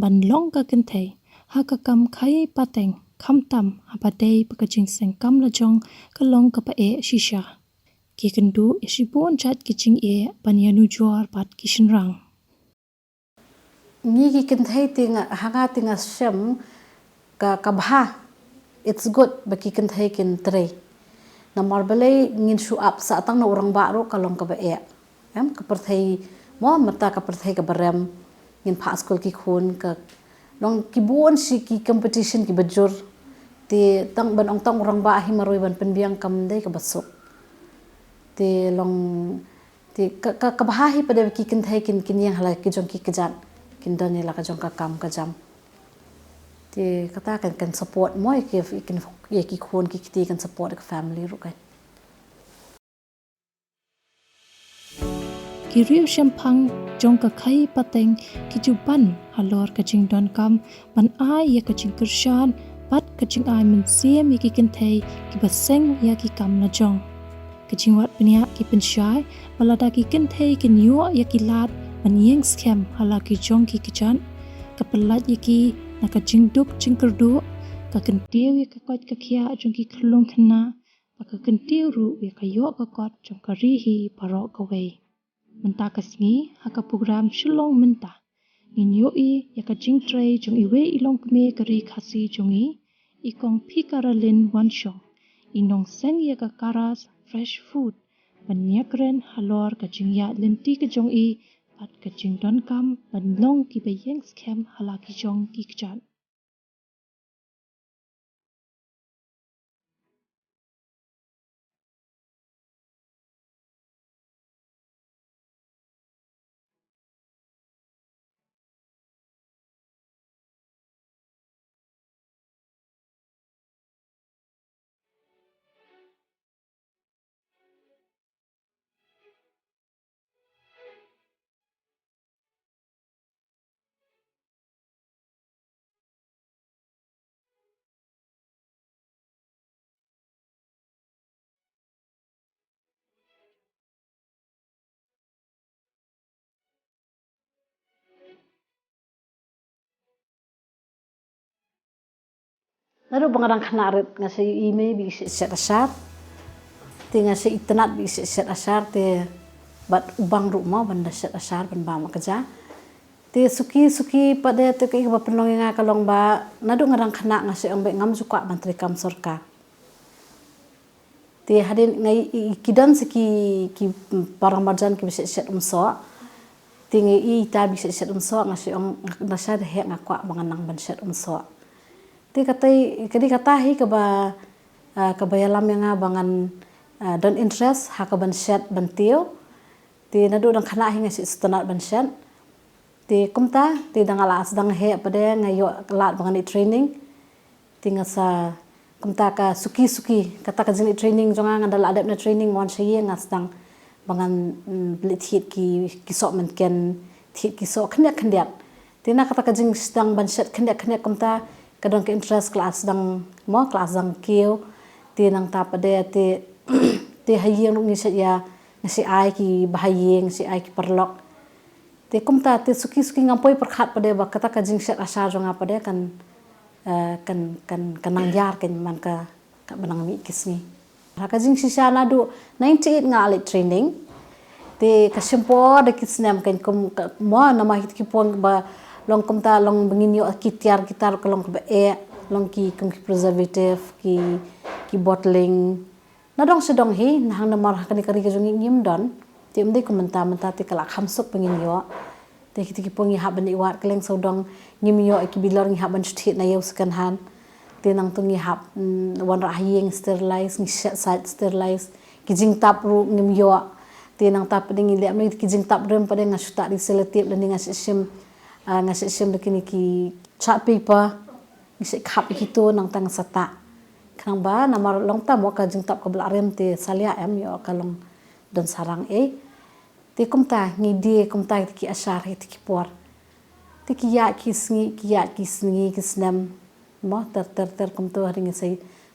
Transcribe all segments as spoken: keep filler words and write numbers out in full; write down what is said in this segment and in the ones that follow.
ban long ka kynthei ha ka kam khaii pateng, khamtam haba dei ba ka jingseng kam lajong ka long kaba eh shisha. Ki kynduh ïa shibun jait ki jingeh ban ïanujor bad ki shynrang. Ngi ki kynthei te nga, ha nga te nga shem ka, ka bha. It's good ba ki kynthei kin trei. Namar balei ngin shu ap sah tang na u rangbah ruh ka long kaba eh. Em, ka pyrthei mo, mynta ka pyrthei kaba rem. Ngin phah skul ki khun ka long ki bun shi ki competition kiba jur. Te tang ban ong tang u rangbah hi marwei ban pynbiang kam dei kaba suk. Te long Te ka, ka, ka bha hi pat ba ki kynthei kin, kin ïeng ha la ki jong ki kjat, kin don ïa la ka jong ka kam ka jam. Te kata kan, kan support mo ïa ki, ïa kin, ïa ki khun ki kti, kan support ka family ruh kan. Ki riew shemphang jong ka khaii pateng ki ju ban halor ka jingdonkam ban ai ïa ka jingkyrshan bad ka jingai mynsiem ïa ki kynthei kiba seng ïa ki kam lajong. Ka jingwad bniah ki pynshai ba lada ki kynthei kin ïoh ïa ki lad ban ïeng skhem ha la ki jong ki kjat, ka pyllait ïa ki na ka jingduk jingkyrduh, ka kyntiew ïa ka koit ka khiah jong ki khyllung khynnah, bad ka kyntiew ruh ïa ka ïoh ka kot jong ka ri hi baroh kawei. Mynta ka sngi ha ka program Shillong Mynta, ngin ïohi ïa ka jingtrei jong iwei i longkmie ka ri Khasi jong ngi, i Kong Phi Karalin Wanshong, i nongseng ïa ka Kara's Fresh Food, ban ïakren halor ka jingïaid lynti ka jong i bad ka jingdonkam ban long kiba ïeng skhem ha la ki jong ki kjat. Naduh ba nga dang khynnah rit nga sa ïohi mei ba i shet shet ashar. Te nga sa itynnad ba i shet shet ashar te bad u bang ruh mo ban da shet ashar ban bam ka ja. Te suki suki pat de te ka i ba pynlong ïa nga ka long ba naduh nga dang khynnah nga sa ong ba ngam ju kwah ban trei kam sorkar. Te hadien nga i, i, ki don sa ki, ki para marjan kiba shet shet umsoh. Te nga i ta ba i shet shet umsoh nga sa ong nga sa da heh nga kwah ba ngan nang ban shet umsoh. Te kata, ka dei kata hi kaba, ah, kaba ïalam ïa nga ba ngan, ah, don interest ha ka ban shet ban tiew. Te naduh dang khynnah hi nga sa itynnad ban shet. Te kumta, te da nga la sdang heh pat de nga ïoh lad ba ngan ïa training. Te nga sa kumta ka suki suki, kata ka jingïa training jong nga, nga da la dep na training, nga wan sha ïing nga sdang ba ngan, mm, leit thied ki, ki soh mynken, thied ki soh khyndiat khyndiat. Te na kata ka jingsdang ban shet khyndiat khyndiat kumta ka don ka interest, ka la sdang mo, ka la sdang kiew. Te nangta pat de te, te ha ïing ruh ngi shet ïa, ngi shet ai ki bahaïing, ngi shet ai ki paralok. Te kumta te suki suki ngam poi pyrkhat pat de ba kata ka jingshet ashar jong nga pat de kan, eh, kan, kan, kan nang ïar kan man ka, kaba nang mih ki sngi. Ha ka jingshisha naduh ninety-eight nga leit training. Te ka shim por da ki snem kan kum ka, mo namar hi te ki por ba long kumta long ba ngin ïoh ki tiar ki tar ka long kaba eh, long ki kum ki preservative, ki, ki bottling. Na dong sha dong hi, na hang namar ha kane ka ri ka jong ngi ngim don. Te ym dei kum mynta, mynta te ka la kham suk ba ngin ïoh. Te kiti ki por ngi hap ban ïa wad kylleng sawdong, ngim ïoh ïa ki bilor, ngi hap ban shu thied na ïew second hand. Te nangtu ngi hap, mm, wanrah ha ïing sterilize, ngi shet sait sterilize. Ki jingtap ruh ngim ïoh. Te nangta pat de ngi leh mynta ki jingtap rim pat de nga shu tah da i selotip lane nga shet shim, ah, nga shet shim da kine ki chart paper. Ngi shet khap ïa kito nangta nga sa tah. Khnang ba namar long ta mo ka jingtap kaba la rim te salia em ïoh ka long don sarang ei. Te kumta ngi die kumta te ki ashar hi te ki por. Te ki ïaid ki sngi, ki ïaid ki sngi ki snem. Mo ter ter ter kumto ha ngi sa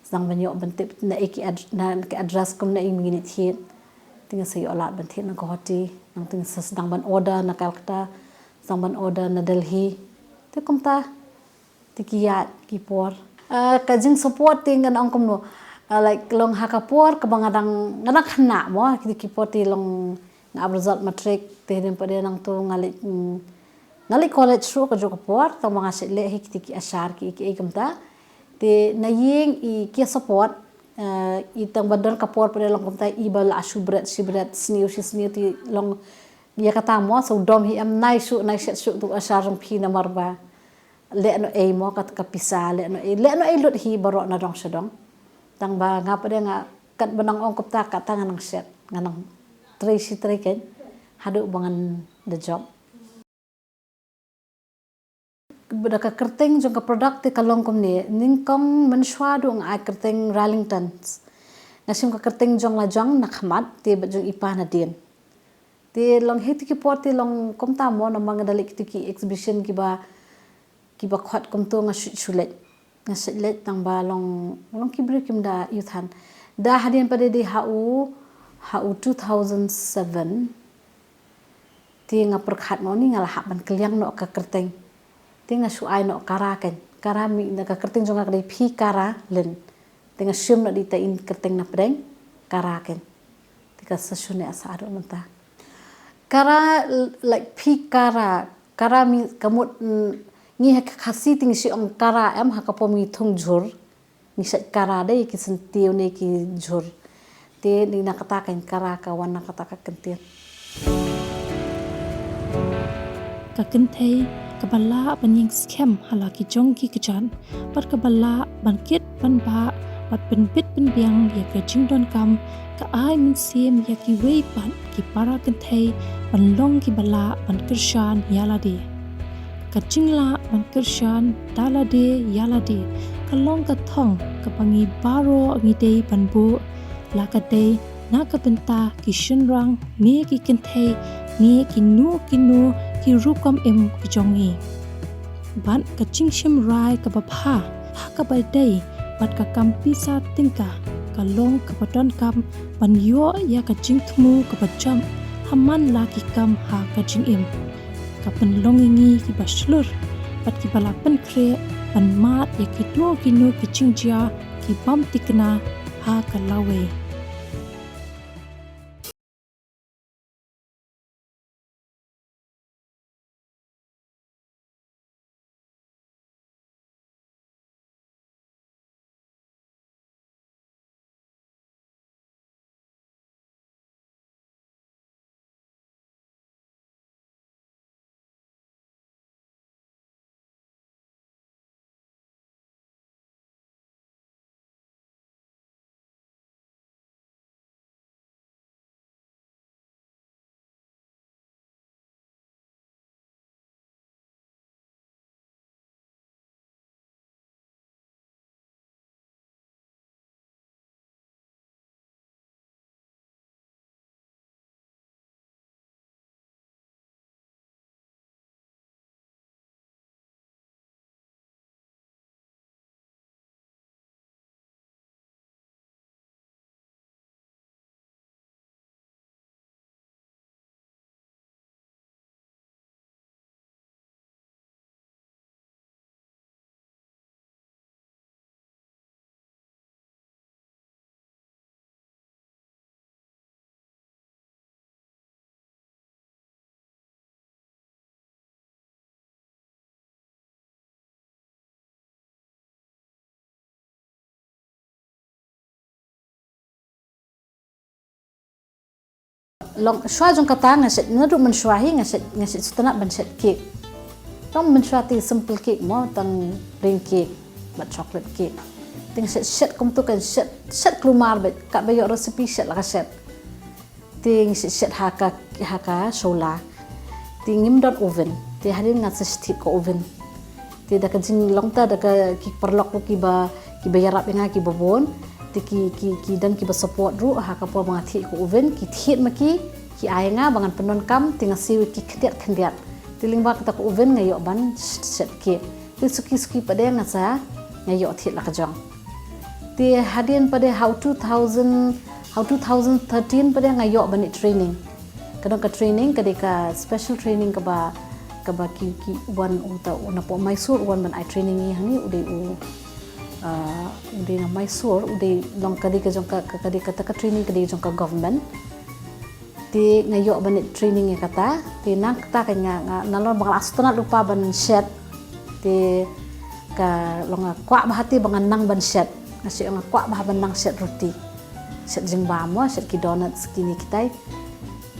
sdang ban ïoh ban tip na ei ki ad-, na ki address kum na ei ngi thied. Te ngi sa ïoh lad ban thied na Guwahati, nangta ngi sa sdang ban order na Calcutta, sdang ban order na Delhi. Te kumta, te ki ïaid ki por. Ah, ka jingsupport te ngan ong kumno. Ah, like, long ha ka por kaba nga dang, nga dang khynnah mo, ki, ki por te long nga ap result matric, te hadien pat de nangto nga leit, mm, nga leit college ruh kajuh ka por, tang ba nga shait leh hi kiti ki ashar ki, ki ei kumta. Te na ïing i ki support, eh, i tang ba don ka por pat de long kumta i ba la shu bret, shi bret, sniew, shi sniew te long ïa kata mo, shu dom hi em nai shu, nai shet shu tu ashar jong phi namar ba leh noh ei mo, kat ka pisa, leh noh ei, leh noh ei lut hi baroh na dong sha dong. Tang ba nga pat de nga kat ba nang ong kumta kata nga nang shet, nga nang trei shi trei kein, haduh ba ngan da jop. Ba da ka kyrteng jong ka product te ka long kumne, nyngkong mynshuwa duh nga ai kyrteng Rallingtons. Nga shim ka kyrteng jong la jong na khmat, te bad jong i pa na dien. Te long hi te ki por te long kumta mo namar nga da leit kiti ki exhibition kiba, kiba khot kumto nga shu, shu leit. Nga shu leit tang ba long, long ki briew kim da ïoh than. Da hadien pat de ha u, ha u two thousand seven. Te nga pyrkhat mo ni nga la hap ban kylliang noh ka kyrteng. Te nga shu ai noh Kara kein. Kara mi, na ka kyrteng jong nga ka dei Phi Kara Lin. Te nga shim noh di ta in kyrteng na pdeng Kara kein. Te ka sa shu ne asa ado mynta. Kara, like, Phi Kara, Kara mi ka mut, mm, ngi ha ka Khasi te ngi shu ong Kara em ha ka pom ngi thung jhur. Ngi shait Kara de ki syntiew ne ki jhur. Te ni na kata ka Kara ka wan na kata ka kyntien. Ka kynthei kaba lah ban ïeng skhem ha la ki jong ki kjat, bad kaba lah ban kit ban bah, bad pynbit pynbiang ïa ka jingdonkam, ka ai mynsiem ïa kiwei pat ki para kynthei ban long kiba lah ban kyrshan ïa lade. Ka jinglah ban kyrshan da lade ïa lade ka long ka thong kaba ngi baroh ngi dei ban buh, la ka dei na ka bynta ki shynrang ne ki kynthei ne kino kino ki rukom im ki jong ngi. Bad ka jingshim rai kaba bha ha kaba dei bad ka kam pisa tyngka ka long kaba donkam ban ïoh ïa ka jingthmu kaba jam ha man la ki kam ha ka jingim. Ka pynlong ïa ngi kiba shlur bad kiba la pynkhreh ban mad ïa kino kino ki jingjia ki bym thikna ha ka lawei. Long shuwa jong kata nga shet, naduh mynshuwa hi nga shet, nga shet sngewtynnat ban shet cake. Tang mynshuwa te simple cake mo, tang plain cake bad chocolate cake. Te nga shet, shet kumto kan shet, shet kulmar bad katba ïoh recipe shet la ka shet. Te nga shet, shet ha ka, ha ka shola. Te ngim don oven. Te hadien nga sa thied ka oven. Te da ka jinglong ta da ka ki paralok ruh kiba, kiba ïarap ïa nga kiba bun. Te ki, ki, ki don kiba support ruh ha ka por ba nga thied ka oven, ki thied ma ki, ki ai ïa nga ba ngan pyndonkam, te nga siew ïa ki khyndiat khyndiat. Te lyngba kata ka oven nga ïoh ban shet, shet cake. Te suki suki pat de nga sa, nga ïoh thied la ka jong. Te hadien pat de ha u two thousand, ha u two thousand thirteen pat de nga ïoh ban ïa training. Ka don ka training, ka dei ka special training kaba, Kaba ki, ki wan uta u napoh Mysore u wan ban ai training ïa hangne, u dei u, ah, u dei na Mysore, u dei long ka dei ka jong ka, ka, ka dei kata ka training ka dei jong ka government. Te nga ïoh ban training ïa kata. Te nang kata ka nga, nga nalor ba nga la sngewtynnat lypa ban shet. Te ka long nga kwah bha te ba ngan nang ban shet. Nga shet nga kwah bha ban nang shet roti. Shet jingbam mo, shet ki donuts kine kitai.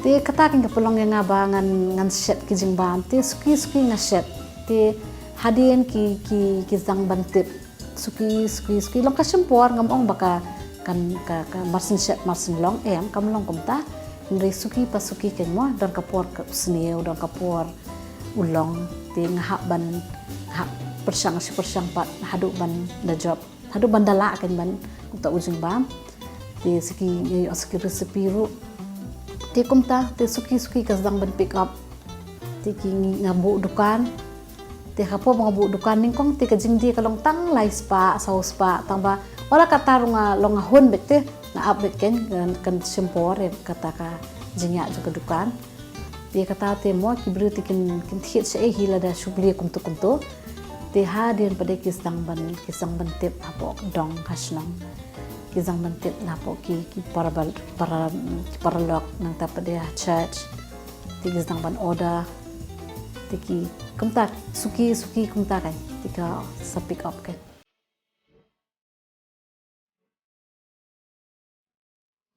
Te kata ka nga pynlong ïa nga ba ngan, ngan shet ki jingbam. Te suki suki nga shet. Te hadien ki, ki, ki sdang ban tip. Suki, suki, suki. Long ka shim por ngam ong ba ka, kan, ka, ka marsien shet marsien long, em, kam long kumta. Hynrei suki pa suki kein mo, don ka por ka u sniew, don ka por u long. Te nga hap ban, nga hap pyrshang, shi pyrshang pat, haduh ban da jop. Haduh ban da lah kein ban, kumta u jingbam. Te suki, nga ïoh suki recipe ruh. Te kumta, te suki, suki ka sdang ban pick up. Te ki ngi nga buh dukan. Te hapoh ba nga buh dukan nyngkong te ka jingdie ka long tang lai spah, saw spah, tang ba. Wat la katta ruh nga long nga hun beit te, nga ap beit kein, kan, kan shim por ïa kata ka jingïaid jong ka dukan. Te kata te mo ki briew te kin, kin thied shaei hi lada shu plie kumto kumto. Te hadien pat de ki sdang ban, ki sdang ban tip hapoh dong ha shnong. Ki sdang ban tip na hapoh ki, ki para bal-, para, ki paralok nangta pat de ha church. Te ki sdang ban order. Te ki kumta suki, suki kumta kein. Te ka sa pick up kein.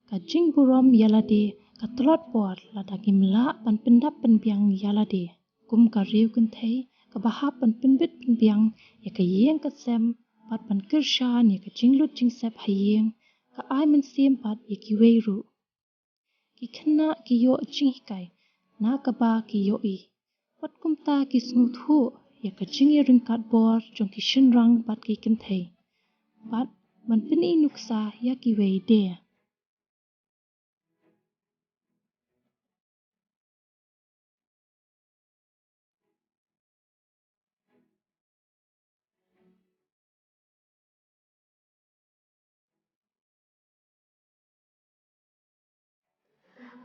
Ka jingburom ïa lade ka tlot por lada ngim lah ban pyndap pynbiang ïa lade. Kum ka riew kynthei kaba hap ban pynbit pynbiang ïa ka ïing ka sem bad ban kyrshan ïa ka jinglut jingsep ha ïing, ka ai mynsiem pat ïa kiwei ruh. Ki khynnah ki ïoh jinghikai na kaba ki ïohi. Wat kumta ki sngewthuh ïa ka jingïaryngkat bor jong ki shynrang bad ki kynthei. Bad ban pyni nuksa ïa kiwei de.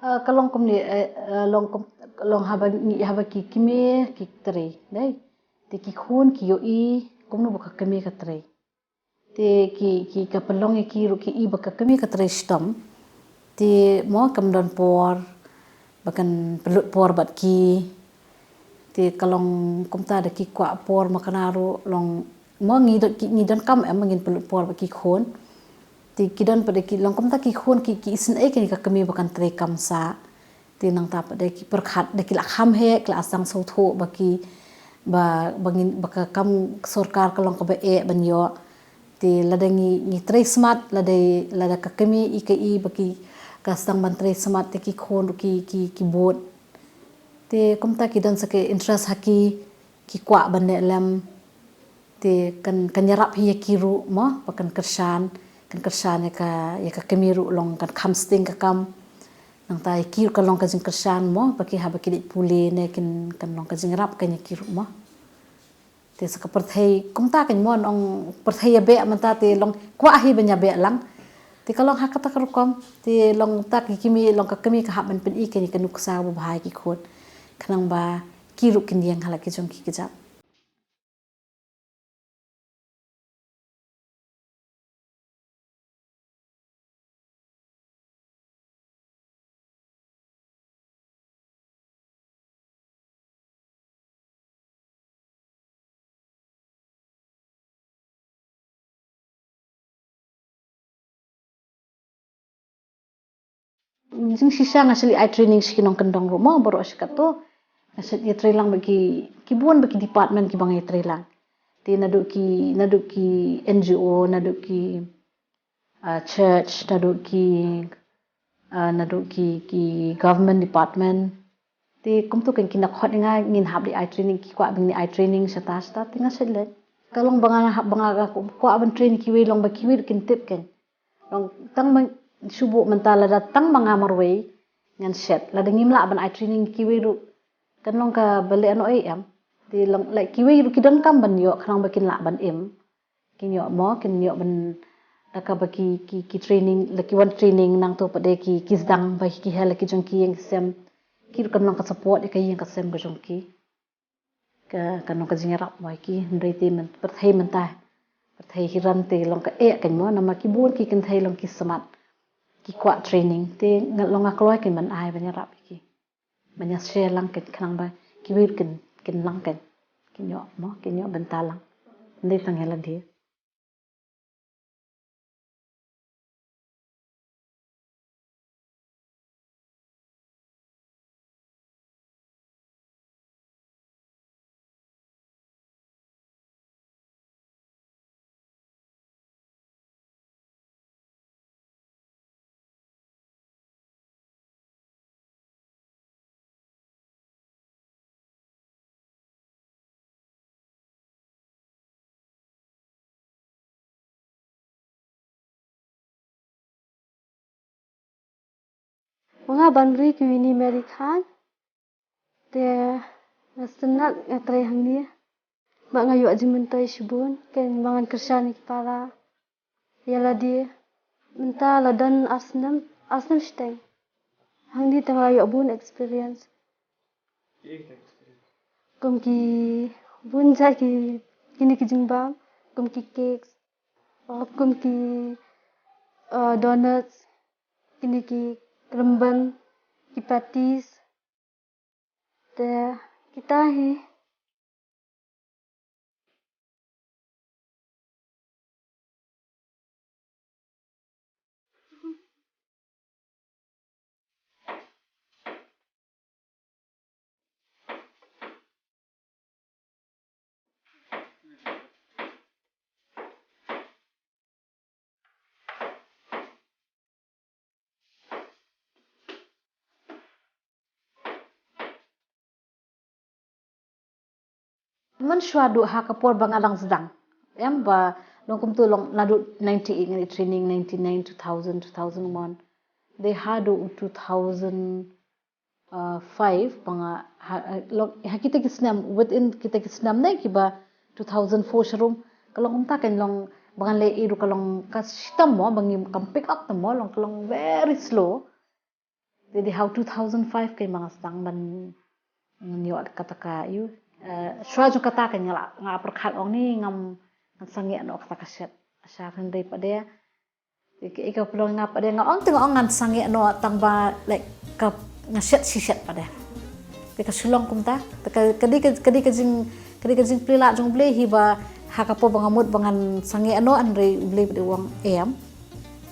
Eh, ka long kumne, eh, eh, long kum, long haba ngi, haba ki kmie ki trei, dei. Te ki khun ki ïohi kumno ba ka kmie ka trei. Te ki, ki ka pynlong ïa ki ruh ki i ba ka kmie ka trei shitom. Te mo kam don por ba kan pynlut por bad ki. Te ka long kumta da ki kwah por ma kane ruh long mo ngi don ki, ngi donkam em ngin pynlut por bad ki khun. Te ki don pat da ki long kumta ki khun ki, ki isynei kane ka kmie ba kan trei kam sah. Te nangta pat de ki pyrkhat de ki la kham heh, ki la sdang sngewthuh ba ki, ba, ba ngin, ba ka kam sorkar ka long kaba eh ban ïoh. Te lada ngi, ngi trei smat, lada, lada ka kmie i ka i ba ki, ka sdang ban trei smat te ki khun ruh ki, ki, ki bud. Te kumta ki don sa ka interest ha ki, ki kwah ban leh lem. Te kan, kan ïarap hi ïa ki ruh mo, ba kan kyrshan, kan kyrshan ïa ka, ïa ka kmie ruh long kan kham sting ka kam. Nangta ïa ki ruh kan long ka jingkyrshan mo, ba ki haba ki leit pule ne kin, kan long ka jingïarap kan ïa ki ruh mo. Te sa ka pyrthei kumta kan mo, ong pyrthei ïa beh mynta te long kwah hi ban ïa beh lang. Te ka long ha kata ka rukom, te long ta ki kmie, long ka kmie ka hap ban pyni kan ïa ka nuksa ba bha ïa ki khun. Khnang ba ki ruh kin ïeng ha la ki jong ki kjat. Jingshisha nga shu leit ai training sha ki nongkyndong ruh mo, baroh shi kato. Nga shu ïatrei lang bad ki, ki bun bad ki department kiba nga ïatrei lang. Te naduh ki, naduh ki N G O, naduh ki, ah, church, naduh ki, ah, naduh ki, ki government department. Te kumto kan ki na khot nga ngin hap leit ai training, ki kwah ban leit ai training shata shata, te nga shu leit. Ka long ba nga hap, ba nga kwah ban train kiwei long ba kiwei kin tip kan. Long tang ba shu buh mynta lada tang ba nga marwei ngan shet. Lada ngim lah ban ai training kiwei ruh kan long kaba leh noh ei em. Te long leh kiwei ruh ki donkam ban ïoh khnang ba kin lah ban im. Kin ïoh mo, kin ïoh ban da kaba ki, ki, ki training, la ki wan training nangto pat de ki, ki sdang ba ki heh la ki jong ki ïing ki sem. Ki ruh kan long ka support ïa ka ïing ka sem ka jong ki. ka, ka nong ka jingïarap mo ïa ki, hynrei te myn-, pyrthei mynta, pyrthei hi ran te long ka eh kein mo, namar ki bun ki kynthei long ki smat, ki kwah training, te nga long nga kloi kein ban ai ban ïarap ïa ki. Ban ïa share lang kein khnang ba kiwei ruh kin, kin lang kein, kin ïoh mo, kin ïoh bynta lang. Ym dei tang ïa lade. Nga ban ri ki Winnie Mary Khan. Te nga sngewtynnat nga trei hangne. Ba nga ïoh jingmyntoi shibun, kein ba ngan kyrshan ïa ki para. Ïa lade mynta la don ar snem, ar snem shiteng. Hangne te nga la ïoh bun experience. Kum ki bun jait ki, kine ki jingbam, kum ki cakes, kum ki, uh, donuts, kine ki rymban, ki patties. Te kita hi. Mynshuwa duh ha ka por ba nga dang sdang. Em ba long kumto long naduh ninety-eight ngan training, ninety-nine, two thousand, two thousand one. Dei haduh two thousand five ba nga ha, ha, long, ha kita ki snem, within kita ki snem ne kiba two thousand four sharum. Ka long kumta kein long ba ngan leh ïa ruh ka long ka shitom mo ba ngim kam pick up te mo long ka long very slow. Te dei ha u two thousand five kein ba nga sdang ban ngan ïoh kata ka ïa u, eh, shuwa jong kata kein nga la, nga pyrkhat ong ni ngam, ngan sangeh noh kata ka shet ashar hynrei pat de. Te ka, ka pynlong nga pat de nga ong te nga ong ngan sangeh noh tang ba like ka nga shet shi shet pat de. Te ka shu long kumta, te ka, ka dei ka, ka dei ka jing, ka dei ka jingplie lad jong U Blei hi ba ha ka por ba nga mut ba ngan sangeh noh hynrei U Blei pat de u ong em.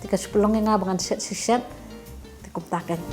Te ka shu pynlong ïa nga ba ngan shet shi shet. Te kumta kein.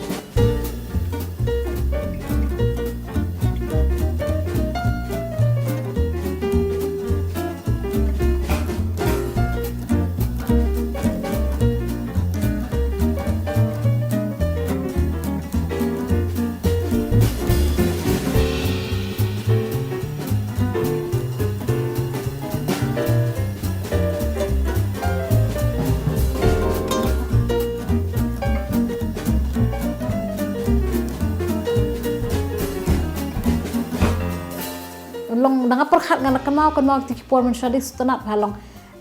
Long da nga pyrkhat nga la kynmaw, kynmaw kito ki por mynshuwa dei sngewtynnat bha long.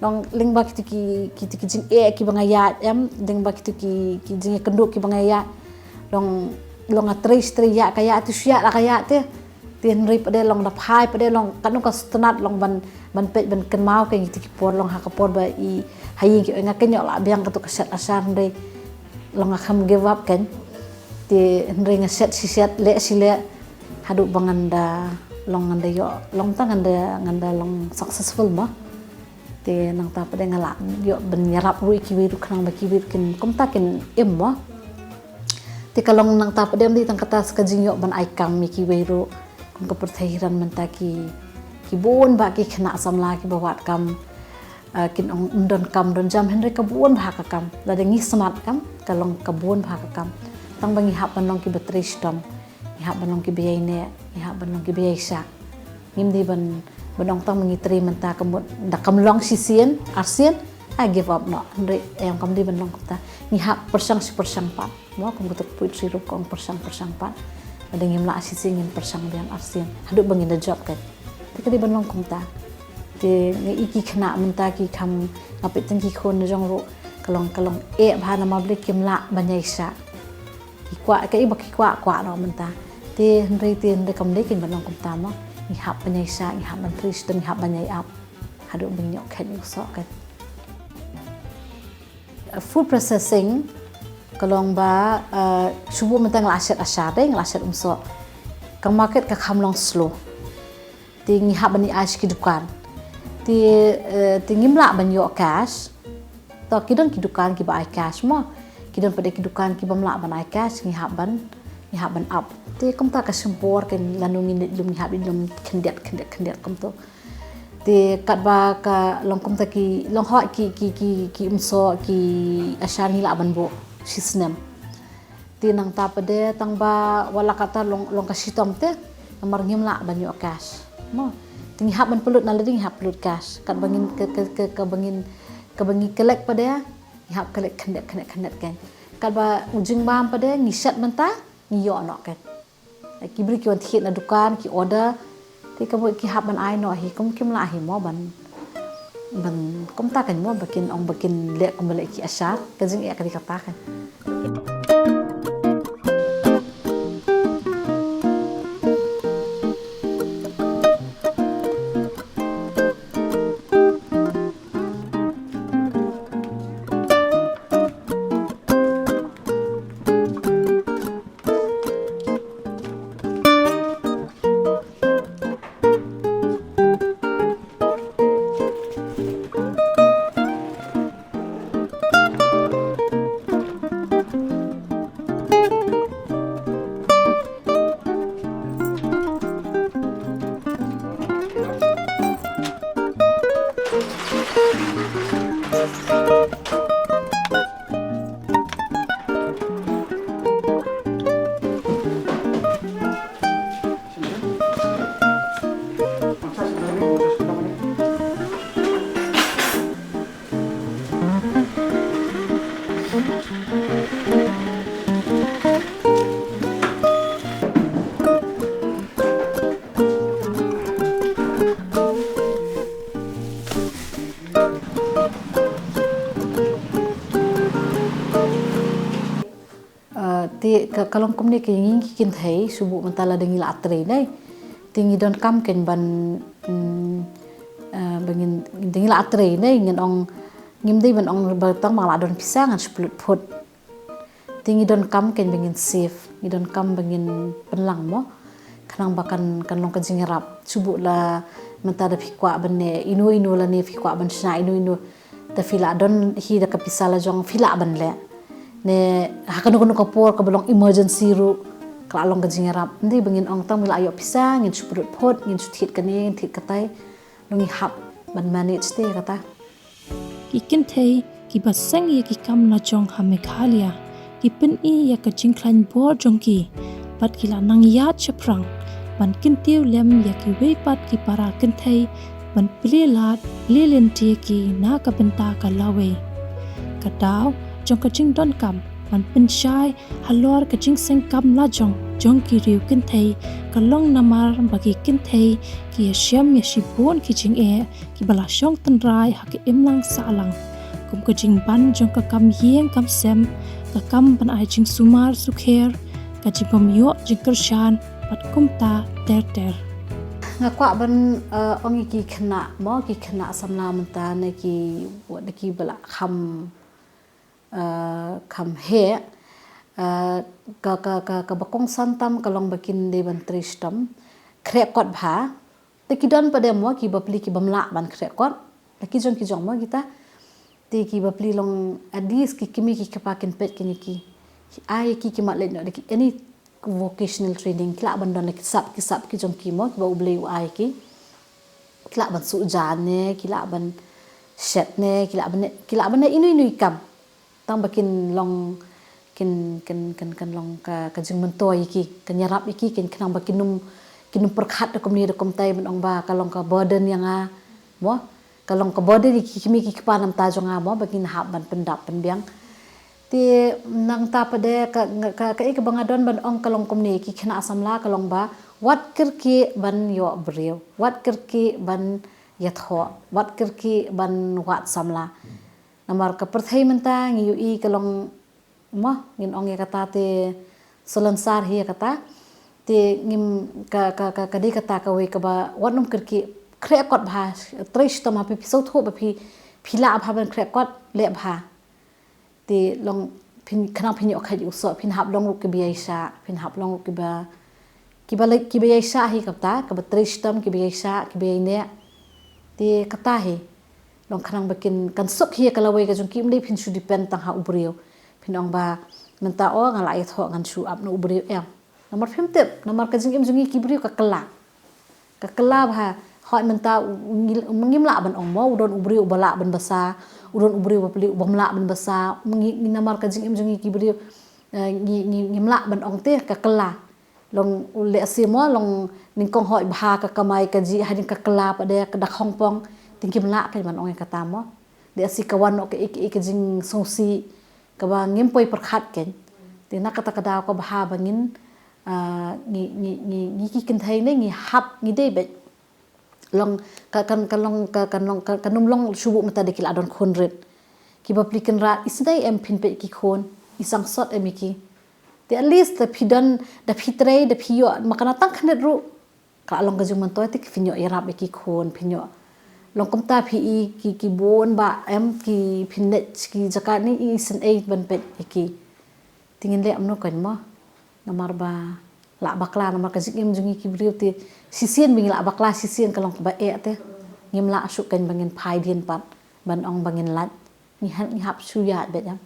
Long lyngba kito ki, kito ki jingeh kiba nga ïaid em, lyngba kito ki, ki jingeh kynduh kiba nga ïaid. Long, long nga trei, trei ïa ka ïa te shu ïa la ka ïa te. Te hynrei pat de long da phai pat de long katno ka sngewtynnat long ban, ban peit ban kynmaw kein kito ki por long ha ka por ba i ha ïing ki ong nga kein ïoh lah biang kato ka shet ashar hynrei long nga kham give up kein. Te hynrei nga shet shi shet leh shi leh haduh ba ngan da long ngan da ïoh long ta ngan da, ngan da long successful mo. Te nangta pat de nga lah ïoh ban ïarap ruh ïa kiwei ruh khnang ba kiwei ruh kin kumta kin im mo. Te ka long nangta pat de ym dei tang kata sa ka jingïoh ban ai kam ïa kiwei ruh. Kum ka pyrthei hi ran mynta ki, ki bun bha ki khynnah samla kiba wad kam, eh, kin ong ym don kam don jam hynrei ka bun bha ka kam. Lada ngi smat kam ka long ka bun bha ka kam. Tang ba ngi hap ban long kiba trei shitom. Ngi hap ban long kiba ïaineh, ngi hap ban long kiba ïaishah. Ngim dei ban, ban ong tang ba ngi trei mynta ka mut da kam long shisien, arsien, ah, give up noh. Hynrei em kam dei ban long kumta. Ngi hap pyrshang shi pyrshang pat. Mo kum kato ka poetry ruh ka ong pyrshang pyrshang pat. Lada ngim lah shisien ngin pyrshang biang arsien. Haduh ba ngin da jop kein. Te ka dei ban long kumta. Te nga i ki khynnah mynta ki kham nga peit tang ki khun jong ruh ka long, ka long eh bha namar balei kim lah ban ïaishah. Ki kwah, ka i ba ki kwah, kwah noh mynta. Te hynrei, te hynrei kam dei kein ban long kumta mo. Ngi hap ban ïai shah, ngi hap ban trei shitom, ngi hap ban ïai ap haduh ban ïoh khet ïoh soh kan. Food processing ka long ba, eh, shu buh mynta nga la shet ashar dei, nga la shet umsoh. Ka market ka kham long slow. Te ngi hap ban ïa ai sha ki dukan. Te, eh, te ngim lah ban ïoh cash. To ki don ki dukan kiba ai cash mo. Ki don pat de ki dukan ki bym lah ban ai cash, ngi hap ban, ngi hap ban ap. Te kumta ka shim por kan, lano ngin leit lum, ngi hap leit lum khyndiat khyndiat khyndiat kumto. Te katba ka long kumta ki long hoi ki, ki, ki, ki umsoh, ki ashar ngi lah ban buh shi snem. Te nangta pat de tang ba wat la katta long, long ka shitom te namar ngim lah ban ïoh cash mo. Te ngi hap ban pynlut, na lade ngi hap pynlut cash. Katba ngin ka, ka, ka, kaba ngin, kaba ngi collect pat de ngi hap collect khyndiat khyndiat khyndiat kan. Katba u jingbam pat de ngi shet mynta ngi ïoh noh kan. Ki briew ki wan thied na dukan ki order. Te ka mut ki hap ban ai noh hi, kum kim lah hi mo ban, ban kumta kan mo, ba kin ong ba kin leh kum ba leh ki ashar, ka jingeh ka dei kata kan. Ah, te ka, ka long kumne ka ïa ngi ki kynthei, shu buh mynta lada ngi la trei ne. Te ngi donkam kein ban, mm, ah, ba ngin, da ngi la trei ne, ngin ong, ngim dei ban ong ba tang ba nga la don pisa ngan shu pynlut phut. Te ngi donkam kein ba ngin save, ngi donkam ba ngin pynlang mo. Khnang ba kan, kan long ka jingïarap. Shu buh la mynta da phi kwah ban ne ino ino lane phi kwah ban shna ino ino. Te phi lah don hi da ka pisa la jong phi lah ban leh. Ne ha kano kano ka por kaba long emergency ruh ka la long ka jingïarap. Ym dei ba ngin ong tang ba ngi la ïoh pisa ngin shu pynlut phut, ngin shu thied kane, ngin thied katai. Long ngi hap ban manage te kata. Ki kynthei kiba seng ïa ki kam la jong ha Meghalaya ki pyni ïa ka jingkhlaiñ bor jong ki bad ki la nang ïaid shaphrang ban kyntiew lem ïa kiwei pat ki para kynthei ban plie lad plie lynti ïa ki na ka bynta ka lawei. Ka daw jong ka jingdonkam ban pynshai halor ka jingseng kam la jong jong ki riew kynthei ka long namar ba ki kynthei ki ïashem ïa shibun ki jingeh kiba la shong tynrai ha ka imlang sahlang, kum ka jingban jong ka kam ïing kam sem, ka kam ban ai jingsumar sukher, ka jingbym ïoh jingkyrshan bad kumta ter ter. Nga kwah ban, eh, ong ïa ki khynnah mo, ki khynnah samla mynta ne ki, wat ne kiba la kham, eh, kham heh, eh, ka, ka, ka, kaba kongsan tam ka long ba kin dei ban trei shitom khreh kot bha. Te ki don pat de mo ki bapli ki bym lah ban khreh kot. Te ki jong ki jong mo kita. Te ki bapli long at least ki kmie ki kpa kin peit kin ïa ki. Ki ai ïa ki ki mut leit noh da ki any vocational training ki lah ban don la ki sap ki sap ki jong ki mo kiba U Blei u ai ki. Ki lah ban suh jan ne, ki lah ban shet ne, ki lah ban ne, ki lah ban ne ino ino i kam. Tang ba kin long, kin, kin, kin, kin long ka, ka jingmyntoi ïa ki, kan ïarap ïa ki, kin khnang ba kin ym, kin ym pyrkhat da kumne da kumtai ban ong ba ka long ka burden ïa nga, mo? Ka long ka burden ïa ki kmie ki kpa namar ta jong nga, mo, ba ngin hap ban pyndap pynbiang. Te nangta pat de ka, ka, ka, kaei kaba nga don ban ong ka long kumne, ki khynnah samla ka long ba wat kyrkieh ban ïoh briew, wat kyrkieh ban ïathoh, wat kyrkieh ban wad samla. Namar ka pyrthei mynta ngi ïohi ka long, mo, ngin ong ïa kata te salonsar hi ïa kata. Te ngim ka, ka, ka, ka dei kata kawei kaba wat nym kyrkieh, khreh kot bha, trei shitom ha phi, phi sngewthuh ba phi, phi lah bha ban khreh kot, leh bha. Te long phin, khnang phin ïoh kheit ïoh soh, phin hap long ruh kiba ïaishah, phin hap long ruh kiba, kiba leh, kiba ïaishah hi kata, kaba trei shitom, kiba ïaishah, kiba ïaineh. Te kata hi. Long khnang ba kin, kan suk hi ka lawei ka jong ki, ym dei phin shu depend tang ha u briew. Phin ong ba mynta o nga la ïathoh ngan shu ap na u briew em. Namar phim tip, namar ka jingim jong ngi ki briew ka kylla. Ka kylla bha, hooid mynta u, u ngi, ngim lah ban ong mo, u don u briew uba lah ban basa, u don u briew uba pli, uba ym lah ban basa, ngi, ngi namar ka jingim jong ngi ki briew, eh, ngi, ngi, ngim lah ban ong te, ka kylla. Long u leh asi mo, long nyngkong hooid bha ka kamai kajih, hadien ka kylla pat de, ka da khongpong, te ngim lah kein ban ong ïa kata mo. Leh asi ka wan noh kaei kaei ka jingsngewsih, kaba ngim poi pyrkhat kein. Te na kata ka daw ka bha ba ngin, ah, ngi, ngi, ngi, ngi ki kynthei ne ngi hap ngi dei beit. Long ka, kan, kan long, ka, kan long, ka, kan ym long shuh mynta da ki la don khun rit. Kiba pli kynrad isynei em phin peit ki khun, i sangsot em ïa ki. Te at least da phi don, da phi trei, da phi ïoh, ma kane tang khyndiat ruh. Ka long ka jingmyntoi te phin ïoh ïarap ïa ki khun, phin ïoh. Long kumta phi i ki, ki bun ba em ki phin leit ki jaka ne i isynei ban peit ïa ki. Te ngin leh kumno kein mo. Namar ba lah bakla, namar ka jingim jong ngi ki briew te shisien ba ngi lah bakla, shisien ka long kaba eh te. Ngim lah shuh kein ba ngin phai dien pat ban ong ba ngin lait. Ngi hap, ngi hap shu ïaid beit em.